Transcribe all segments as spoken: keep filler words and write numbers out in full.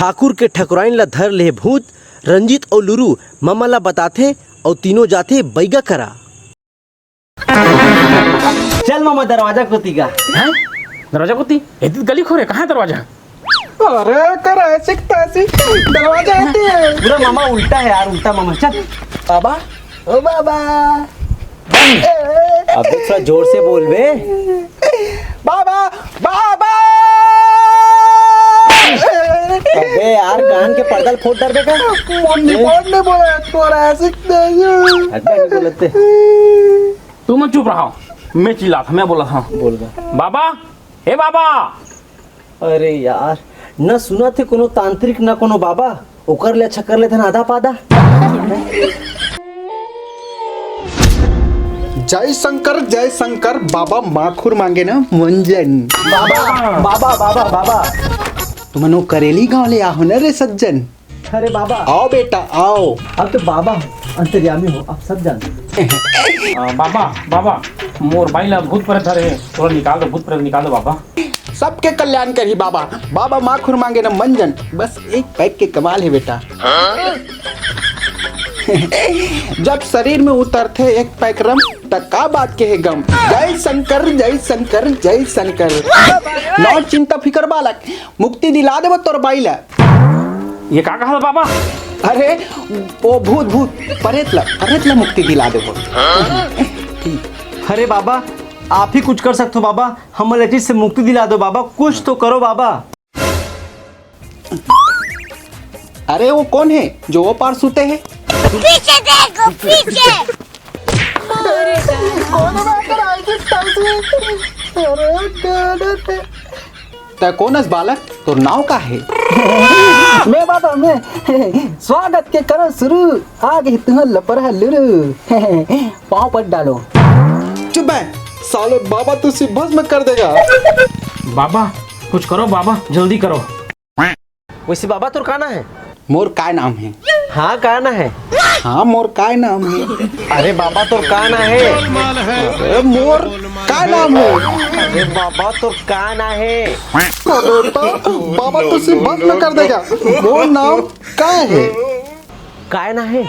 ठाकुर के ठकुराइन ला धर लेहे भूत। रंजीत अउ लुरू ममा ला बताथे अउ तीनों जाथे बइगा करा। चल ममा, दरवाजा कोती का। हैं? दरवाजा कोती? एती गली खोरे, कहाँ है दरवाजा? अरे, कर ऐसे तैसे दरवाजा आती है। पूरा मामा उल्टा है यार, उल्टा मामा। चल। बाबा, ओ बाबा। अबे थोड़ा जोर से बोल बे। बाबा, बाबा। अबे यार, कान के पर्दा ल फोड़ डरबे का? मोर निपोट नहीं बोला, तोरा ऐसे तैसे। अबे नहीं बोलते। तुम चुप रहो, मैं चिल्लात हँव, मैं बोलत हँव। बोल बे। बाबा, हे बाबा। अरे यार, न सुनत हे कोनो तांत्रिक, न कोनो बाबा, ओकर ले अच्छा कर लेथन आधा पादा। जय शंकर, जय शंकर, बाबा माखुर मांगे ना मंजन। बाबा, बाबा, बाबा, बाबा। तुमन वो करेली गांव ले आहो ना रे सज्जन। अरे बाबा। आओ बेटा, आओ। अब तो बाबा हो, अंतर्यामी हो, आप सब जानते हो। आ, बाबा, बाबा, मोर बाई ला भूत प्रेत धरे हे, थोड़ा निकाल दो, भूत प्रेत निकाल दो बाबा। सबके कल्याण करही बाबा। बाबा माखुर मांगे ना मंजन, बस एक पैक के कमाल हे बेटा। जब शरीर में उतरथे एक पैक रम, त का बात के हे गम। जय शंकर, जय शंकर, जय शंकर। नॉट चिंता फिकर बालक, मुक्ति दिला देबो तोर बाई ला। ये का कहल बाबा? अरे, वो भूत, भूत, परेत ला, परेत ला मुक्ति दिला देबो। अरे बाबा, आप ही कुछ कर सकते हो बाबा, हमन ला ए चीज से मुक्ति दिला दो बाबा, कुछ तो करो बाबा। अरे वो कौन है जो वो पार सूते है? पीछे देखो, पीछे। कौन है? अरे, अरे, अरे। तै कोन अस बालक, तोर नाव का हे? मैं बाबा, मैं। स्वागत के करो शुरू, आ गई तुहर लपरहा लुरू। पाँव पर डालो। चुप बे, साले बाबा तुसी भस्म कर देगा। बाबा, कुछ करो बाबा, जल्दी करो। वैसे बाबा तोर का ना हे? मोर काय नाम हे? हाँ, का ना हे? हाँ, मोर काय नाम हे? अरे बाबा तोर का ना हे? अरे मोर काय नाम हे? अरे बाबा तोर का ना हे? अरे तो बाबा तुसी भस्म कर देगा। मोर नाम काय हे? काय ना हे?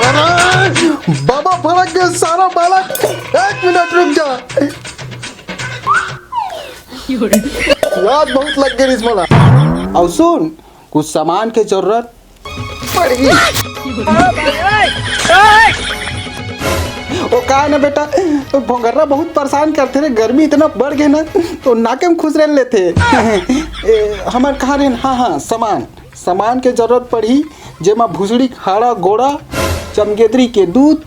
अरे बाबा भड़क गए सारा बालक। एक मिनट रुक जा। लाज बहुत लग गई रिस मोला। अउ सुन, कुछ सामान के जरूरत पड़ही। ओ का ना बेटा, भोंगर्रा बहुत परेशान करथे रे, गर्मी इतना बढ़ गए ना, तो नाके में खुसरेल लेथे। ए, हमर कहाँ रहे? हाँ, हाँ, सामान, सामान के जरूरत पड़ही, जेमा भुसड़ी, हाड़ा, गोड़ा, चमगेदरी के दूध,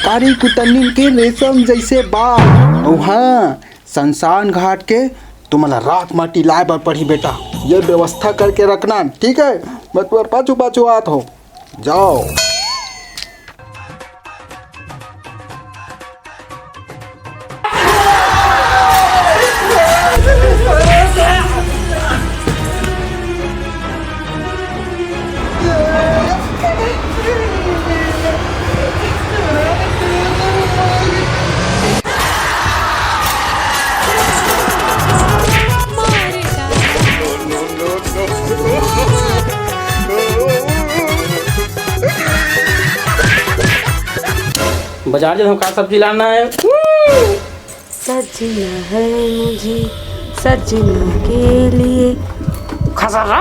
कारी कुतन्नी के रेशम जैसे बाल, अउ हाँ, शमशान घाट के तुमन ला राख माटी लाए बर पड़ही बेटा। ये व्यवस्था करके रखना, ठीक है? मैं तुम्हारे पाछू पाछू आत हो, जाओ। बाजार जात हँव, का सब्जी लाना है? सजना है मुझे सजना के लिए। खसरा?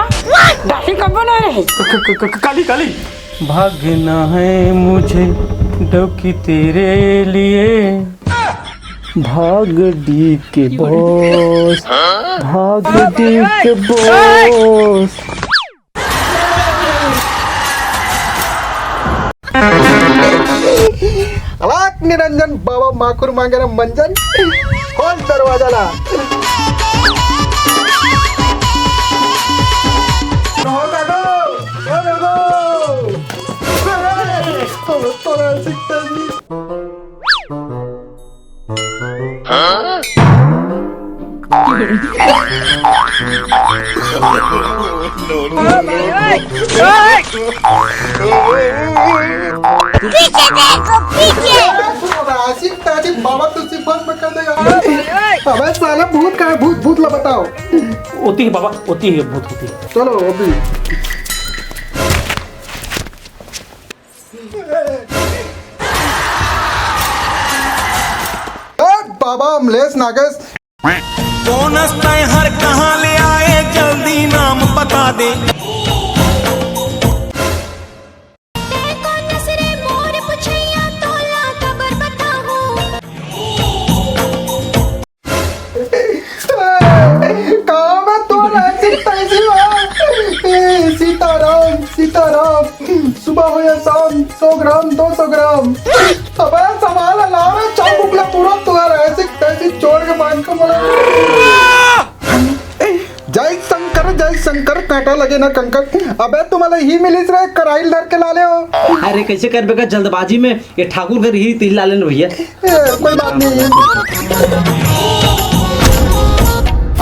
डार्लिंग कब बना रहे? क-, क-, क-, क-, काली, काली। भागना है मुझे डौकी तेरे लिए। भाग डी के बॉस, भाग डी के बॉस। अलख निरंजन बाबा माखुर मांगे ना मंजन, खोल दरवाजा ला। हो दादा, हो दादा। तोरा, तोरा सिकता जी। पीछे देखो, पीछे। राशिद ताजिद बाबा तुझसे बस में कर देगा। अबे साला भूत कहाँ है? भूत, भूत ला बताओ। ओती हे बाबा, ओती हे भूत, ओती हे। चलो अभी। ए बाबा अमलेश नागेश। कौन तय हर कहाँ ले आए, जल्दी नाम बता दे। काम है तो ऐसी तैसी हो। ए, सीताराम सीताराम। सुबह हो या शाम, सौ ग्राम, दो सौ ग्राम। अबे सवाल है, ला रे, चाबुक ला तुरंत तुहर ऐसी तैसी छोड़ के बांध के बोला। जय शंकर, जय शंकर, कांटा लगे ना कंकर। अबे तुम्हाला ही मिलिस रे, कराइल धर के ला ले हो। अरे कैसे करबे का जल्दबाजी में, ये ठाकुर घर ही तिल्ला लेन भैया। ए, कोई बात नहीं।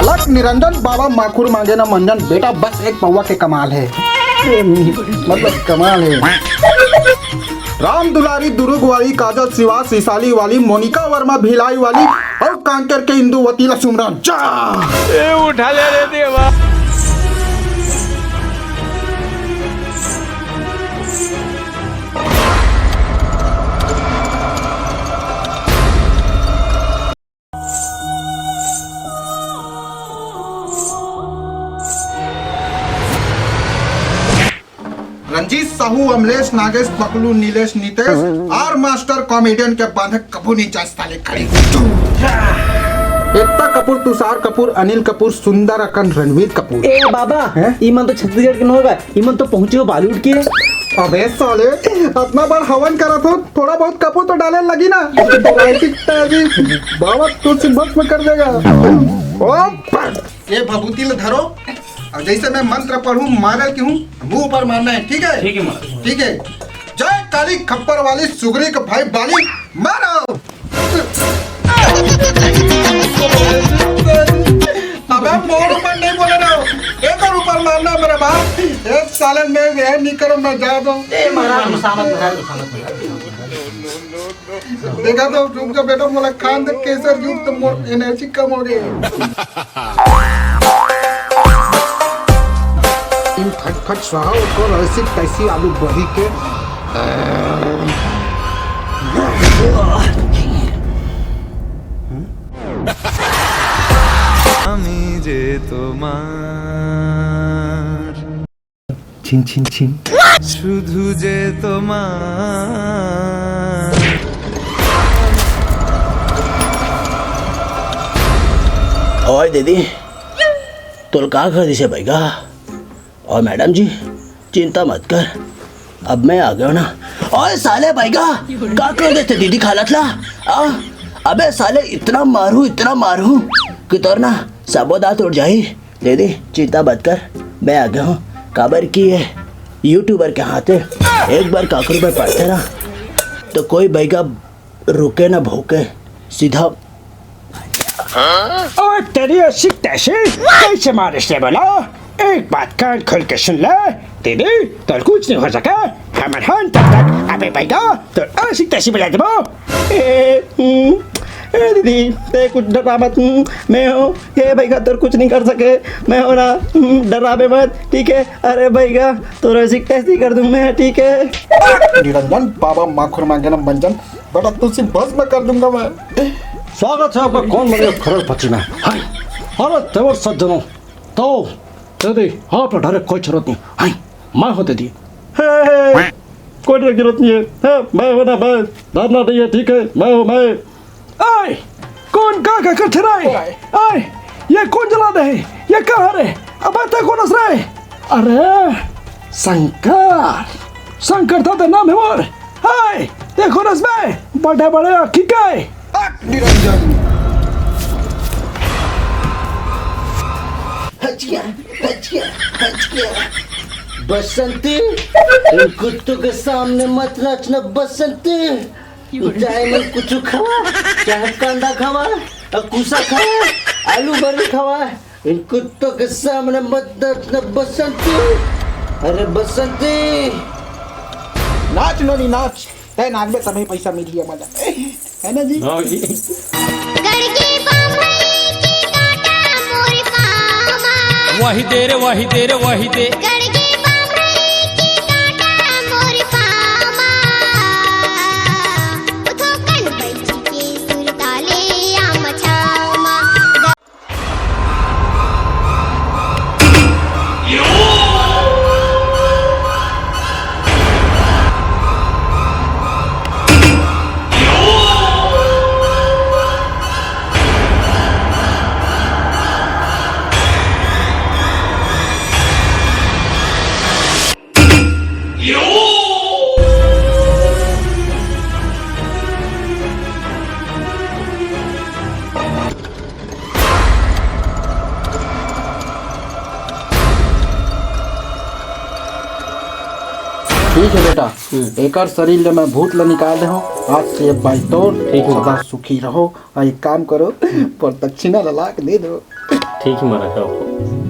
अलख निरंजन बाबा माखुर मांगे ना मंजन, बेटा बस एक पौवा के कमाल है। मतलब कमाल है। राम दुलारी दुरुग वाली, काजल शिवा, शिशाली वाली, मोनिका वर्मा भिलाई वाली, और कांकेर के इंदुवती ला सुमरन। जा। ए, उठा ले रे देवा। रंजीत साहू, अमलेश, नागेश, पकलू, नीलेश, नितेश, आर मास्टर कॉमेडियन के बांधे कभू नहीं जा साले खड़ी। एकता कपूर, तुषार कपूर, अनिल कपूर, सुंदर अकन रणवीर कपूर। ए बाबा, हैं? इमन तो छत्तीसगढ़ के न होगा, इमन तो पहुंचे हो बॉलीवुड के। अबे साले, अतना बड़ हवन करत हो, थोड़ा बहुत कपूर तो डाले लगी ना। बाबा तुझसे भस्म कर देगा। ओ, ये भभूति ल धरो, और जैसे मैं मंत्र पढ़ूं, मारल की हूँ, मुंह पर मारना है, ठीक है? ठीक है महाराज। ठीक है। जय काली खप्पर वाली, सुगरी के भाई बाली, मारो। अबे मोर ऊपर नहीं बोले रहो, एक और ऊपर मारना मेरे बाप। एक सालन में यह नहीं करो, मैं जा दूं। ए महाराज, गुस्सा मत, महाराज, गुस्सा मत, महाराज। देखा तो रुक जा बेटा, मोला खान दे केसर जूस तो मोर एनर्जी कम हो गई। फट फट स्वाहा, ओकर ऐसी तैसी आलू बड़ी के। আমি যে তোমার छिन छिन छिन। শুধু যে তোমার। ओए दीदी, तोल का कर दिसे बैगा? और मैडम जी, चिंता मत कर, अब मैं आ गया ना। ओए साले बैगा, का कर देते दीदी खालत ला? आ? अबे साले, इतना मारू, इतना मारू कि तोर ना सबो दांत उड़ जाही। दीदी, चिंता मत कर, मैं आ गया हूँ। काबर कि ये यूट्यूबर के हाथ है, एक बार काकरू में पड़ते ना, तो कोई बैगा रुके ना भोके, सीधा। ओए तेरी ऐसी तैसी, कैसे मारे से बोला? एक बात कान खोल के सुन ले, दीदी, तोर कुछ नहीं हो सके। हमर हान तक तक, अबे बैगा, तोर ऐसी तैसी बजा देबो। ए, हम्म, ए दीदी, ते कुछ डरा मत, हम्म, मैं हूँ। ए बैगा, तोर कुछ नहीं कर सके, मैं हूँ ना, हम्म, डराबे मत, ठीक है? अरे बैगा, तोर ऐसी तैसी कर दूँ मैं, ठीक है? निरंजन बाबा माखुर मांगे ना मंजन, बेटा तुझसे भस्म कर दूंगा मैं। स्वागत है आपका कौन बनेगा खरड़ पति में। हाय। अरे देवर सज्जनों, तो दीदी, आप डरे कोई जरूरत नहीं। हाय, मैं हूँ दीदी। हे, हे, कोई डर की जरूरत नहीं है। हे, मैं हूँ ना, मैं। डरना नहीं है, ठीक है, मैं हूँ, मैं। ओए, कौन का का करथे रे? ओए, ये कौन जला दे? ये कहाँ रे? अबे ते कौन हस रे? अरे, शंकर, शंकर दादा नाम है मोर। हाय, ते कौन हस बे? बड़े बड़े आँखी के। हट निरंजन। हच गया, हच गया, हच गया। बसंती, इन कुत्तों के सामने मत नाचना बसंती। चाहे मन कुछ खावा, चाहे कांदा खावा, कुसा खावा, आलू बरी खावा, इन कुत्तों के सामने मत नाचना बसंती। अरे बसंती, नाच नोनी नाच, तै नाचबे तभे पैसा मिलही हमन ला, है ना जी? हाँ जी। गड़गी बम्बई के कांटा मोर पाँव मा। वही दे रे, वही दे रे, वही दे। ठीक है बेटा, एकर शरीर ले मैं भूत ल निकाल दे हूँ। आज से अब भाई तोर ठीक है। सदा सुखी रहो। और एक काम करो, प्रदक्षिणा ला ला के दे दो। ठीक है, मैं रखा हूँ।